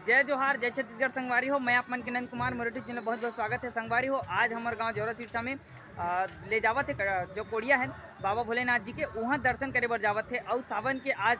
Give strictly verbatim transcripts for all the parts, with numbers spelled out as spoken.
जय जोहार, जय छत्तीसगढ़ संगवारी हो। मैं आप मन के नंद कुमार, मोर YouTube चैनल बहुत बहुत स्वागत है संगवारी हो। आज हमर गांव जौरा सिरसा में आ, ले जावत है, अ, जो कोड़िया है बाबा भोलेनाथ जी के, वहाँ दर्शन करे बर जावत है। और सावन के आज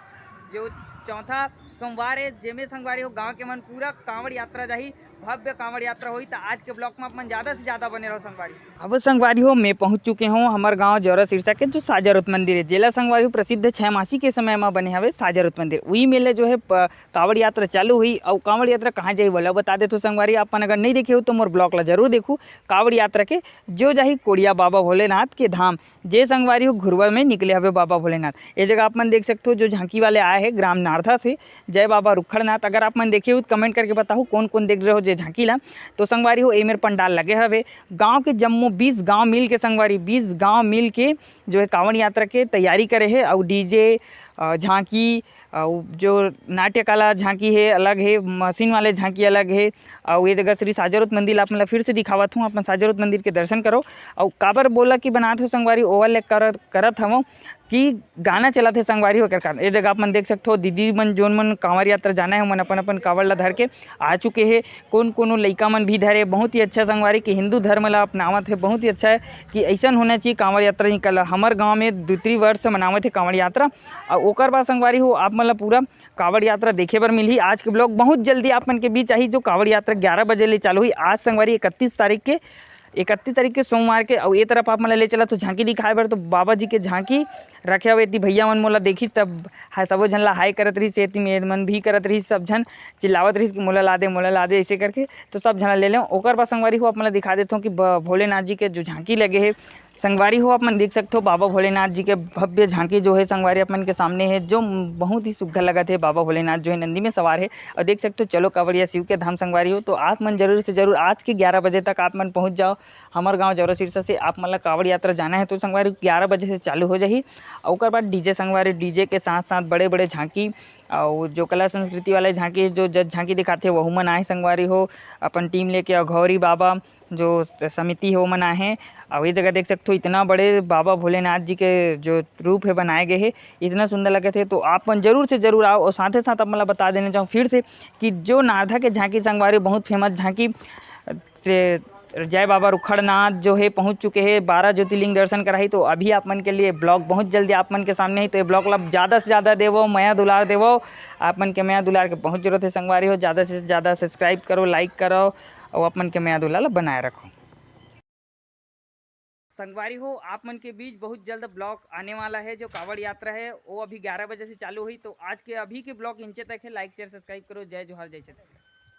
जो चौथा सोमवार है, जेमे संगवारी हो गांव के मन पूरा कांवड़ यात्रा जाही, भव्य कांवड़ यात्रा होही। तो आज के ब्लॉग में अपन ज्यादा से ज्यादा बने रहो संगवारी। अब संगवारी हो, मैं पहुंच चुके हूँ हमर गांव जौरा सिरसा के जो साजारोत मंदिर है, जेला संगवारी हो प्रसिद्ध छह मासी के समय में बने हवे साजारोत मंदिर। वही मेले जो है प-, कांवड़ यात्रा चालू हुई। और कांवड़ यात्रा कहाँ जाही, बोला बता देथों संगवारी। आप मन अगर नहीं देखे हो तो मोर ब्लॉग ला जरूर देखू। कांवड़ यात्रा के जो जाही कोड़िया बाबा भोलेनाथ के धाम, जे संगवारी हो घुरवा में निकले हवे बाबा भोलेनाथ। ये जगह आप मन देख सकते हो, जो झांकी वाले आए हैं ग्राम नारदा से, जय बाबा रुखड़नाथ। अगर आप मन देखे हो तो कमेंट करके बताओ कौन कौन देख रहे हो जे झांकी ला। तो संगवारी हो, ए मेर पंडाल लगे हवे। गांव के जम्मो बीस गांव मिल के संगवारी, बीस गांव मिल के जो है कांवड़ यात्रा के तैयारी करे है। और डीजे, अ, झांकी, अउ जो नाट्य कला झांकी हे अलग हे, मशीन वाले झांकी अलग हे। अउ ये जगह श्री साजारोत मंदिर आप मन ला फिर से दिखावत हूँ, अपन साजारोत मंदिर के दर्शन करो। अउ काबर बोला कि बनात हो संगवारी, ओवर ले करत, करत हवं कि गाना चलत हे संगवारी, ओकर कारण। ये जगह आप मन देख सकथो, दीदी मन जोन मन कांवर यात्रा जाना है, ओमन अपन अपन कांवर ला धर के आ चुके हे। कोन कोनो लइका मन भी धरे, बहुत ही अच्छा संगवारी कि हिंदू धर्म ला अपनावत हे। बहुत ही अच्छा है कि ऐसन होना चाहिए, कांवर यात्रा निकल। हमर गांव में दूसरी वर्ष मनावत हे कांवर यात्रा। अउ ओकर बाद संगवारी हो, आप मन ला पूरा कांवड़ यात्रा देखे बर मिलही। आज के ब्लॉग बहुत जल्दी आप मन के बीच आही, जो कांवड़ यात्रा ग्यारह बजे ले चालू हुई। आज संगवारी इकतीस तारीख के, इकतीस तारीख के सोमवार के। अउ ए तरफ आप मन ला ले चला तो झांकी दिखाए बर, तो बाबा जी के झांकी रखे हवे। एती भैया मन मोला देखिस तब हा-, सबो झन ला हाय करत रहिस, एती में मन भी करत रहिस, सब झन चिल्लावत रहिस कि मोला ला दे, मोला ला दे, ऐसे करके। तो सब झन ला ले लें। ओकर बाद संगवारी हो, आप मन ला दिखा देथों कि ब-, भोलेनाथ जी के जो झांकी लगे हे, संगवारी हो, आप मन देख सकथो, बाबा भोलेनाथ जी के भव्य झांकी जो है संगवारी, आप मन के सामने है, जो बहुत ही सुग्घर लगत है। बाबा भोलेनाथ जो है नंदी में सवार है, और देख सकथो, चलो कांवड़िया शिव के धाम संगवारी हो। तो आप मन जरूर से जरूर आज के ग्यारह बजे तक आप मन पहुंच जाओ। हमर गांव जौरा सिरसा से आप मन ला कांवड़ यात्रा जाना है, तो संगवारी ग्यारह बजे से चालू हो जाही। और ओकर बाद डीजे संगवारी, डीजे के साथ साथ बड़े बड़े झांकी, और जो कला संस्कृति वाले झांकी, जो जज झांकी दिखाते, वहू मन आए संगवारी हो, अपन टीम लेके अघौरी बाबा जो स-, समिति हे, ओमन आए हे। अउ ये जगह देख सकथो, इतना बड़े बाबा भोलेनाथ जी के जो रूप हे बनाए गए हे, इतना सुंदर लगत हे। तो आप मन जरूर से जरूर आओ। और साथे साथ आप मन ला बता देना चाहूँ फिर से कि जो नारदा के झांकी संगवारी, बहुत फेमस झांकी से जय बाबा रुखड़नाथ जो है पहुंच चुके हैं, बारह ज्योतिर्लिंग दर्शन कराही। तो अभी आप मन के लिए ब्लॉग बहुत जल्दी आप मन के सामने ही। तो ये ब्लॉग ला ज़्यादा से ज़्यादा देवो, मया दुलार देवो। आप मन के मया दुलार के बहुत जरूरत है संगवारी हो। ज़्यादा से ज़्यादा सब्सक्राइब करो, लाइक करो, और आप मन के मया दुलार ला बनाए रखो। संगवारी हो, आप मन के बीच बहुत जल्द ब्लॉग आने वाला है। जो कांवड़ यात्रा है, वो अभी ग्यारह बजे से चालू हुई। तो आज के अभी के ब्लॉग इंचे तक है। लाइक, शेयर, सब्सक्राइब करो। जय जोहार, जय छत्तीसगढ़।